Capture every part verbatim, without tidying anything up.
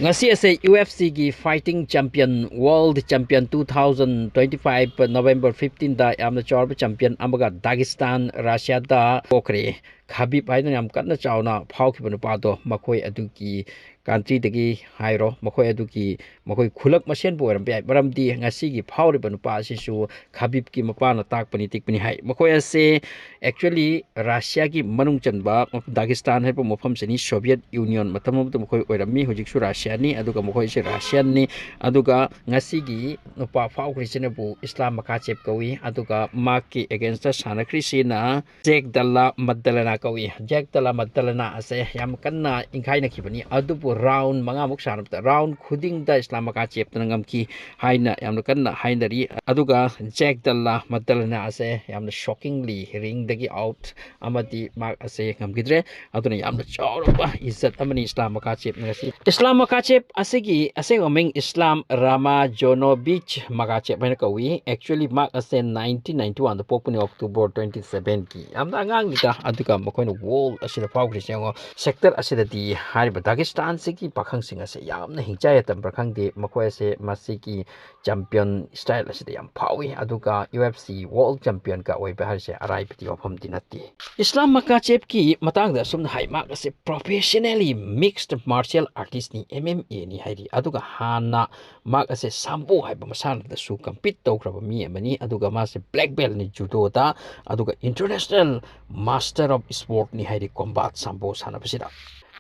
ꯉꯁꯤ ꯑꯁꯦ U F ꯁꯤꯒꯤ fighting champion, world champion two thousand twenty five November fifteenꯗ ꯌꯥꯝꯅ ꯆꯥꯎꯔꯕ champion ꯑꯃꯒ ꯗꯥꯒꯤꯁꯇꯥꯟ, ꯔꯁꯤꯌꯥꯗ ꯄꯣꯛꯈ꯭ꯔꯦ꯫ ꯈꯕꯤꯕ ꯍꯥꯏꯗꯅ ꯌꯥꯝ ꯀꯟꯅ ꯆꯥꯎꯅ ꯐꯥꯎꯈꯤꯕ ꯅꯨꯄꯥꯗꯣ, ꯃꯈꯣꯏ ꯑꯗꯨꯒꯤ countryꯗꯒꯤ ꯍꯥꯏꯔꯣ, ꯃꯈꯣꯏ ꯑꯗꯨꯒꯤ, ꯃꯈꯣꯏ ꯈꯨꯂꯛ ꯃꯁꯦꯟꯕꯨ ꯑꯣꯏꯔꯝꯕ ꯌꯥꯏ꯫ ꯃꯔꯝꯗꯤ ꯉꯁꯤꯒꯤ ꯐꯥꯎꯔꯤꯕ ꯅꯨꯄꯥ ꯑꯁꯤꯁꯨ ꯈꯕꯤꯕꯀꯤ ꯃꯄꯥꯅ ꯇꯥꯛꯄꯅꯤ ꯇꯤꯛꯄꯅꯤ ꯍꯥꯏ꯫ ꯃꯈꯣꯏ ꯑꯁꯦ actually ꯔꯁꯤꯌꯥꯒꯤ ꯃꯅꯨꯡ ꯆꯟꯕ ꯗꯥꯒꯤꯁꯇꯥꯟ ꯍꯥꯏꯕ ꯃꯐꯝꯁꯤꯅꯤ꯫ Soviet Union ꯃꯇꯝ ꯑꯃꯗ ꯃꯈꯣꯏ ꯑꯣꯏꯔꯝꯃꯤ, ꯍꯧꯖꯤꯛꯁꯨ ꯔꯁꯤꯌꯥꯅꯤ꯫ ꯑꯗꯨꯒ ꯃꯈꯣꯏꯁꯦ ꯔꯁꯤꯌꯥꯟꯅꯤ꯫ ꯑꯗꯨꯒ ꯉꯁꯤꯒꯤ ꯅꯨꯄꯥ ꯐꯥꯎꯈ꯭ꯔꯤꯁꯤꯅꯕꯨ ꯏꯁꯂꯥꯝ ꯃꯈꯥꯆꯦꯞ ꯀꯧꯏ꯫ ꯑꯗꯨꯒ ꯃꯍꯥꯛꯀꯤ againstꯇ ꯁꯥꯟꯅꯈ꯭ꯔꯤꯁꯤꯅ ꯖꯦꯛ ꯗꯜꯂꯥ ꯃꯗꯂꯅꯥ ꯀꯧꯏ꯫ ꯖꯦꯛ ꯗꯜꯂꯥ ꯃꯗꯂꯅꯥ ꯑꯁꯦ ꯌꯥꯝ ꯀꯟꯅ ꯏꯪꯈꯥꯏꯅꯈꯤꯕꯅꯤ, ꯑꯗꯨꯕꯨ round ꯃꯉꯥꯃꯨꯛ ꯁꯥꯟꯅꯕꯗ round ꯈꯨꯗꯤꯡꯗ ꯏꯁꯂꯥꯝ ꯃꯈꯥꯆꯦꯞꯇꯅ ꯉꯝꯈꯤ ꯍꯥꯏꯅ ꯌꯥꯝꯅ ꯀꯟꯅ ꯍꯥꯏꯅꯔꯤ꯫ ꯑꯗꯨꯒ ꯖꯦꯛ ꯗꯜꯂꯥ ꯃꯗꯂꯅꯥ ꯑꯁꯦ ꯌꯥꯝꯅ shockingly ringꯗꯒꯤ out ꯑꯃꯗꯤ ꯃꯍꯥꯛ ꯑꯁꯦ ꯉꯝꯈꯤꯗ꯭ꯔꯦ꯫ ꯑꯗꯨꯅ ꯌꯥꯝꯅ ꯆꯥꯎꯔꯕ ꯏꯖꯠ ꯑꯃꯅꯤ ꯏꯁꯂꯥꯝ ꯃꯈꯥꯆꯦꯞꯅ ꯉꯁꯤ꯫ ꯏꯁꯂꯥꯝ ꯃꯈꯥꯆꯦꯞ ꯑꯁꯤꯒꯤ ꯑꯁꯦꯡꯕ ꯃꯤꯡ ꯏꯁꯂꯥꯝ ꯔꯥꯃꯥꯖꯣꯅꯣꯚꯤꯆ ꯃꯈꯥꯆꯦꯞ ꯍꯥꯏꯅ ꯀꯧꯏ꯫ Actually ꯃꯍꯥꯛ ꯑꯁꯦ nineteen ninety oneꯗ ꯄꯣꯛꯄꯅꯤ, October twenty sevenꯒꯤ꯫ ꯌꯥꯝꯅ ꯑꯉꯥꯡꯅꯤꯗ꯫ ꯑꯗꯨꯒ ꯃꯈꯣꯏꯅ world ꯑꯁꯤꯗ ꯐꯥꯎꯈ꯭ꯔꯤꯁꯦ ꯌꯦꯡꯉꯣ꯫ Sector ꯑꯁꯤꯗꯗꯤ ꯍꯥꯏꯔꯤꯕ ꯗꯥꯒꯤꯁꯇꯥꯟꯁꯤꯒꯤ ꯄꯥꯈꯪꯁꯤꯡ ꯑꯁꯦ ꯌꯥꯝꯅ ꯍꯤꯡꯆꯥꯏ ꯌꯥꯏꯇꯝꯕ꯭ꯔꯥ ꯈꯪꯗꯦ, ꯃꯈꯣꯏ ꯑꯁꯦ ꯃꯁꯤꯒꯤ champion style ꯑꯁꯤꯗ ꯌꯥꯝ ꯐꯥꯎꯏ꯫ ꯑꯗꯨꯒ ꯌꯨ ꯑꯦꯐ ꯁꯤ world championꯒ ꯑꯣꯏꯕ ꯍꯥꯏꯁꯦ ꯑꯔꯥꯏꯕꯗꯤ ꯋꯥꯐꯝꯗꯤ ꯅꯠꯇꯦ꯫ ꯏꯁꯂꯥꯝ ꯃꯈꯥꯆꯦꯞꯀꯤ ꯃꯇꯥꯡꯗ ꯑꯁꯨꯝꯅ ꯍꯥꯏ, ꯃꯍꯥꯛ ꯑꯁꯦ professionally mixed martial artistꯅꯤ, M M Aꯅꯤ ꯍꯥꯏꯔꯤ꯫ ꯑꯗꯨꯒ ꯍꯥꯟꯅ ꯃꯍꯥꯛ ꯑꯁꯦ ꯁꯥꯝꯕꯣ ꯍꯥꯏꯕ ꯃꯁꯥꯟꯅꯗꯁꯨ compete ꯇꯧꯈ꯭ꯔꯕ ꯃꯤ ꯑꯃꯅꯤ꯫ ꯑꯗꯨꯒ ꯃꯥꯁꯦ black beltꯅꯤ judoꯗ, ꯑꯗꯨꯒ international master of sportꯅꯤ ꯍꯥꯏꯔꯤ combat sambo ꯁꯥꯟꯅꯕꯁꯤꯗ꯫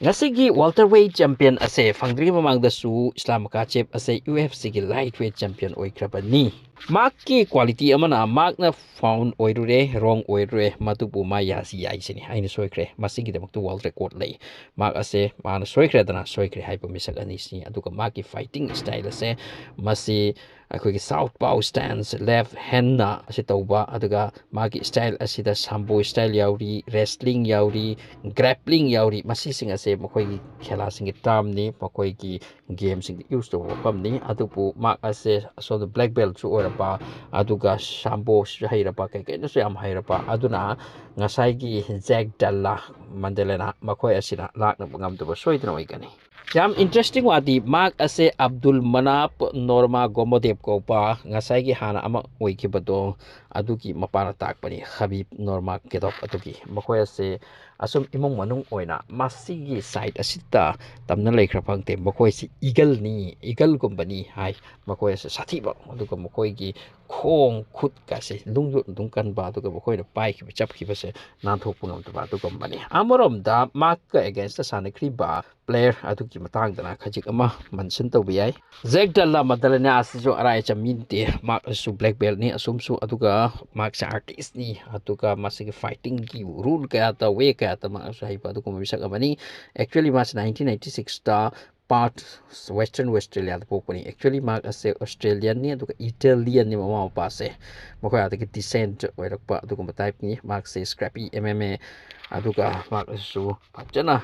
ꯉꯁꯤꯒꯤ welterweight champion ꯑꯁꯦ ꯐꯪꯗ꯭ꯔꯤꯉꯩ ꯃꯃꯥꯡꯗꯁꯨ ꯏꯁꯂꯥꯝ ꯃꯈꯥꯆꯦꯞ ꯑꯁꯦ ꯌꯨ ꯑꯦꯐ ꯁꯤꯒꯤ lightweight champion ꯑꯣꯏꯈ꯭ꯔꯕꯅꯤ꯫ ꯃꯍꯥꯛꯀꯤ quality ꯑꯃꯅ ꯃꯍꯥꯛꯅ found ꯑꯣꯏꯔꯨꯔꯦ, wrong ꯑꯣꯏꯔꯨꯔꯦ, ꯃꯗꯨꯕꯨ ꯃꯥ ꯌꯥꯁꯤ ꯌꯥꯏꯁꯤꯅꯤ꯫ ꯑꯩꯅ ꯁꯣꯏꯈ꯭ꯔꯦ, ꯃꯁꯤꯒꯤꯗꯃꯛꯇ world record ꯂꯩ꯫ ꯃꯍꯥꯛ ꯑꯁꯦ ꯃꯥꯅ ꯁꯣꯏꯈ꯭ꯔꯦꯗꯅ ꯁꯣꯏꯈ꯭ꯔꯦ ꯍꯥꯏꯕ ꯃꯤꯁꯛ ꯑꯅꯤꯁꯤꯅꯤ꯫ ꯑꯗꯨꯒ ꯃꯥꯒꯤ fighting style ꯑꯁꯦ, ꯃꯁꯤ ꯑꯩꯈꯣꯏꯒꯤ southpaw stance, left handꯅ ꯑꯁꯤ ꯇꯧꯕ, ꯑꯗꯨꯒ ꯃꯥꯒꯤ style ꯑꯁꯤꯗ sambo style ꯌꯥꯎꯔꯤ, wrestling ꯌꯥꯎꯔꯤ, grappling ꯌꯥꯎꯔꯤ꯫ ꯃꯁꯤꯁꯤꯡ ꯑꯁꯦ ꯃꯈꯣꯏꯒꯤ ꯈꯦꯂꯥꯁꯤꯡꯒꯤ termꯅꯤ, ꯃꯈꯣꯏꯒꯤ gameꯁꯤꯡꯗ use ꯇꯧꯕ ꯃꯐꯝꯅꯤ꯫ ꯑꯗꯨꯕꯨ ꯃꯍꯥꯛ ꯑꯁꯦ ꯑꯁꯣꯝꯗ black beltꯁꯨ ꯑꯣꯏꯔꯕ, ꯑꯗꯨꯒ samboꯁꯨ ꯍꯩꯔꯕ, ꯀꯩ ꯀꯩꯅꯣꯁꯨ ꯌꯥꯝ ꯍꯩꯔꯕ꯫ ꯑꯗꯨꯅ ꯉꯁꯥꯏꯒꯤ ꯖꯦꯛ ꯗꯜꯂꯥ ꯃꯟꯗꯦꯂꯦꯅꯥ ꯃꯈꯣꯏ ꯑꯁꯤꯅ ꯂꯥꯛꯅꯕ ꯉꯝꯗꯕ ꯁꯣꯏꯗꯅ ꯑꯣꯏꯒꯅꯤ꯫ ꯌꯥꯝ ꯏꯟꯇꯔꯦꯁꯇꯤꯡ ꯋꯥꯗꯤ, ꯃꯍꯥꯛ ꯑꯁꯦ ꯑꯕꯗꯨꯜ ꯃꯅꯥꯞ ꯅꯣꯔꯃꯥ ꯒꯣꯃꯣꯗꯦꯕ ꯀꯧꯕ ꯉꯁꯥꯏꯒꯤ ꯍꯥꯟꯅ ꯑꯃ ꯑꯣꯏꯈꯤꯕꯗꯣ, ꯑꯗꯨꯒꯤ ꯃꯄꯥꯅ ꯇꯥꯛꯄꯅꯤ, ꯍꯕꯤꯕ ꯅꯣꯔꯃꯥ ꯒꯦꯗꯣꯞ꯫ ꯑꯗꯨꯒꯤ ꯃꯈꯣꯏ ꯑꯁꯦ ꯑꯁꯨꯝ ꯏꯃꯨꯡ ꯃꯅꯨꯡ ꯑꯣꯏꯅ ꯃꯁꯤꯒꯤ ꯁꯥꯏꯠ ꯑꯁꯤꯗ ꯇꯝꯅ ꯂꯩꯈ꯭ꯔ ꯐꯪꯗꯦ꯫ ꯃꯈꯣꯏꯁꯤ ꯏꯒꯜꯅꯤ, ꯏꯒꯜꯒꯨꯝꯕꯅꯤ ꯍꯥꯏ꯫ ꯃꯈꯣꯏ ꯑꯁꯦ ꯁꯥꯊꯤꯕ, ꯑꯗꯨꯒ ꯃꯈꯣꯏꯒꯤ ꯈꯣꯡ ꯈꯨꯠꯀꯁꯦ ꯂꯨꯡꯖꯨꯠ ꯑꯗꯨꯝ ꯀꯟꯕ, ꯑꯗꯨꯒ ꯃꯈꯣꯏꯅ ꯄꯥꯏꯈꯤꯕ ꯆꯞꯈꯤꯕꯁꯦ ꯅꯥꯟꯊꯣꯛꯄ ꯉꯝꯗꯕ ꯑꯗꯨꯒꯨꯝꯕꯅꯤ꯫ ꯑꯃꯔꯣꯝꯗ ꯃꯍꯥꯛꯀ ꯑꯦꯒꯦꯟꯁꯇ ꯁꯥꯟꯅꯈ꯭ꯔꯤꯕ ꯄ꯭ꯂꯦꯌꯔ ꯑꯗꯨꯒꯤ ꯃꯇꯥꯡꯗꯅ ꯈꯖꯤꯛ ꯑꯃ ꯃꯦꯟꯁꯟ ꯇꯧꯕ ꯌꯥꯏ꯫ ꯖꯦꯛ ꯗ ꯂꯥ ꯃꯗꯂꯦꯅꯥ ꯑꯁꯤꯁꯨ ꯑꯔꯥꯏ ꯑꯆꯝ ꯃꯤ ꯅꯠꯇꯦ꯫ ꯃꯍꯥꯛ ꯑꯁꯤꯁꯨ ꯕ꯭ꯂꯦꯛ ꯕꯦꯜꯠꯅꯤ ꯑꯁꯨꯝꯁꯨ, ꯑꯗꯨꯒ ꯃꯍꯥꯛꯁꯦ ꯑꯥꯔꯇꯤꯁꯅꯤ, ꯑꯗꯨꯒ ꯃꯁꯤꯒꯤ ꯐꯥꯏꯇꯤꯡꯒꯤ ꯔꯨꯜ ꯀꯌꯥ ꯇꯧꯋꯦ, ꯀꯌꯥ ꯇꯧ ꯃꯍꯥꯛꯁꯨ ꯍꯩꯕ ꯑꯗꯨꯒꯨꯝꯕ ꯃꯤꯁꯛ ꯑꯃꯅꯤ꯫ ꯑꯦꯛꯆꯨꯋꯦꯂꯤ ꯃꯥꯁꯦ ꯅꯥꯏꯟꯇꯤꯟ ꯑꯩꯠꯇꯤ ꯁꯤꯛꯁꯇ ꯄꯥꯔꯊ ꯋꯦꯁꯇꯔꯟ ꯑꯣꯁꯇ꯭ꯔꯦꯂꯤꯌꯥꯗ ꯄꯣꯛꯄꯅꯤ꯫ ꯑꯦꯛꯆꯨꯋꯦꯂꯤ ꯃꯍꯥꯛ ꯑꯁꯦ ꯑꯣꯁꯇ꯭ꯔꯦꯂꯤꯌꯟꯅꯤ, ꯑꯗꯨꯒ ꯏꯇꯥꯂꯤꯌꯟꯅꯤ ꯃꯃꯥ ꯃꯄꯥꯁꯦ꯫ ꯃꯈꯣꯏ ꯑꯗꯒꯤ ꯗꯤꯁꯦꯟꯠ ꯑꯣꯏꯔꯛꯄ ꯑꯗꯨꯒꯨꯝꯕ ꯇꯥꯏꯞꯅꯤ꯫ ꯃꯍꯥꯛꯁꯦ ꯁ꯭ꯀ꯭ꯔꯦꯄꯤ ꯑꯦꯝ ꯑꯦꯝ ꯑꯦ, ꯑꯗꯨꯒ ꯃꯍꯥꯛ ꯑꯁꯤꯁꯨ ꯐꯖꯅ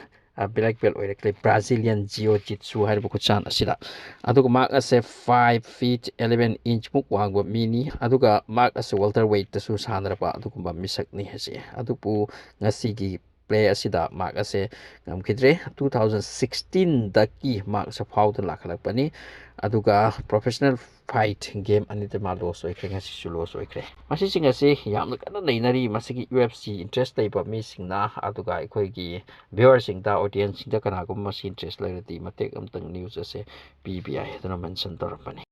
ꯕ꯭ꯂꯦꯛ ꯕꯦꯜꯠ ꯑꯣꯏꯔꯛꯂꯦ꯫ ꯕ꯭ꯔꯥꯖꯤꯂꯤꯌꯟ ꯖꯤꯑꯣ ꯖꯤꯠꯁꯨ ꯍꯥꯏꯔꯤꯕ ꯈꯨꯠꯁꯥꯟ ꯑꯁꯤꯗ꯫ ꯑꯗꯨꯒ ꯃꯍꯥꯛ ꯑꯁꯦ ꯐꯥꯏꯚ ꯐꯤꯠ ꯑꯦꯂꯦꯚꯦꯟ ꯏꯟꯆꯃꯨꯛ ꯋꯥꯡꯕ ꯃꯤꯅꯤ꯫ ꯑꯗꯨꯒ ꯃꯍꯥꯛ ꯑꯁꯦ ꯋꯦꯜꯇꯔ ꯋꯦꯠꯇꯁꯨ ꯁꯥꯟꯅꯔꯕ ꯑꯗꯨꯒꯨꯝꯕ ꯃꯤꯁꯛꯅꯤ ꯍꯥꯏꯁꯦ꯫ ꯑꯗꯨꯕꯨ ꯉꯁꯤꯒꯤ ꯄ꯭ꯂꯦ ꯑꯁꯤꯗ ꯃꯍꯥꯛ ꯑꯁꯦ ꯉꯝꯈꯤꯗ꯭ꯔꯦ꯫ ꯇꯨ ꯊꯥꯎꯖꯟ ꯁꯤꯛꯁꯇꯤꯟꯗꯒꯤ ꯃꯍꯥꯛ ꯑꯁꯦ ꯐꯥꯎꯗꯨꯅ ꯂꯥꯛꯈꯠꯂꯛꯄꯅꯤ꯫ ꯑꯗꯨꯒ ꯄ꯭ꯔꯣꯐꯦꯁꯅꯦꯜ ꯐꯥꯏꯠ ꯒꯦꯝ ꯑꯅꯤꯗ ꯃꯥ ꯂꯣꯁ ꯑꯣꯏꯈ꯭ꯔꯦ, ꯉꯁꯤꯁꯨ ꯂꯣꯁ ꯑꯣꯏꯈ꯭ꯔꯦ꯫ ꯃꯁꯤꯁꯤꯡ ꯑꯁꯤ ꯌꯥꯝꯅ ꯀꯟꯅ ꯅꯩꯅꯔꯤ꯫ ꯃꯁꯤꯒꯤ ꯌꯨ ꯑꯦꯐ ꯁꯤ ꯏꯟꯇꯔꯦꯁ ꯂꯩꯕ ꯃꯤꯁꯤꯡꯅ, ꯑꯗꯨꯒ ꯑꯩꯈꯣꯏꯒꯤ ꯚ꯭ꯌꯨꯋꯔꯁꯤꯡꯗ, ꯑꯣꯗꯤꯌꯦꯟꯁꯁꯤꯡꯗ ꯀꯅꯥꯒꯨꯝꯕ ꯃꯁꯤ ꯏꯟꯇꯔꯦꯁ ꯂꯩꯔꯗꯤ ꯃꯇꯦꯛ ꯑꯃꯇꯪ ꯅ꯭ꯌꯨꯁ ꯑꯁꯦ ꯄꯤꯕ ꯌꯥꯏ ꯍꯥꯏꯗꯨꯅ ꯃꯦꯟꯁꯟ ꯇꯧꯔꯝꯕꯅꯤ꯫